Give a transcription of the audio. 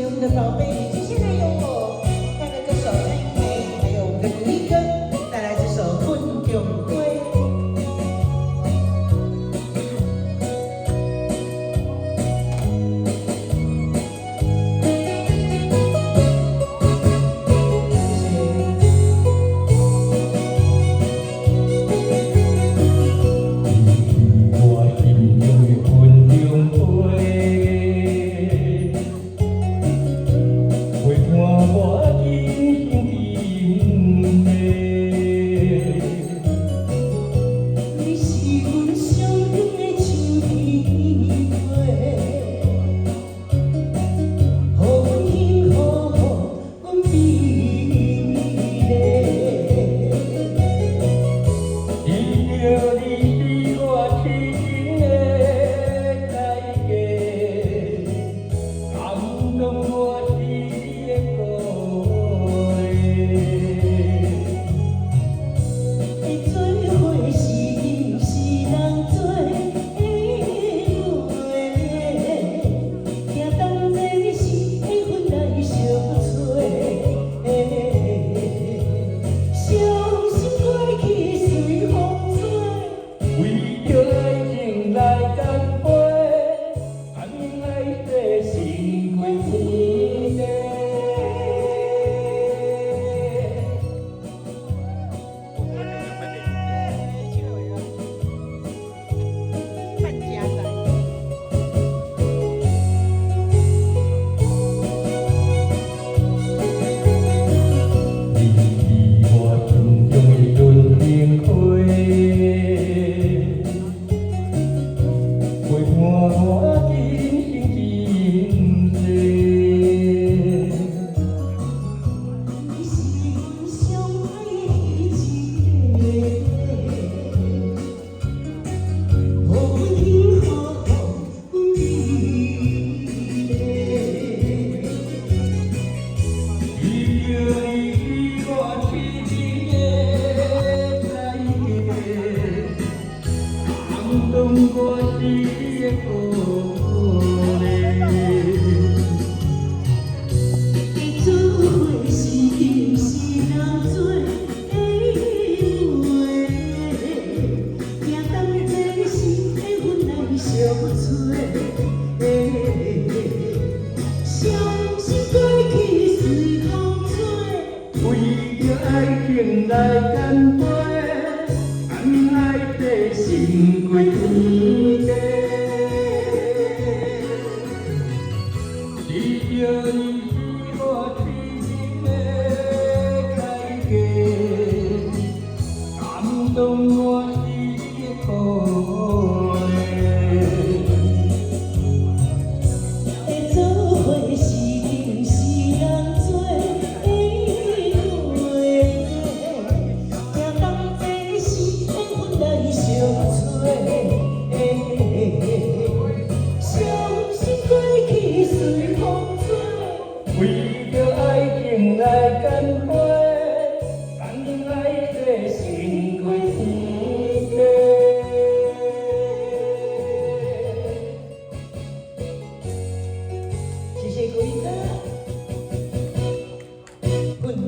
我們的寶貝。接下來由我快樂歌手蔡英培，還有我們的古一哥帶來這首《雲中花》。謝謝。你是我心中的雲中花，陪伴我人生今世。你是阮上珍的樹枝花，予阮幸福，阮美麗。記著你是我痴情的代價，感動我是你的鼓勵。會做伙是因是人做的話，驚同齊時緣分來相催，傷心過去隨風吹。為著愛情來乾杯，甘願愛世勝過天地。你是我心中的陣櫻花，陪伴我人生今世。你是阮上愛的一個，予阮幸福，阮美麗。記著你是我痴情的代價，感動我是你的鼓勵。會做伙是因是人做的話，驚同齊時緣分來相催，傷心過去隨風吹。為著愛情來乾杯，甘願愛世勝過天地。記著你是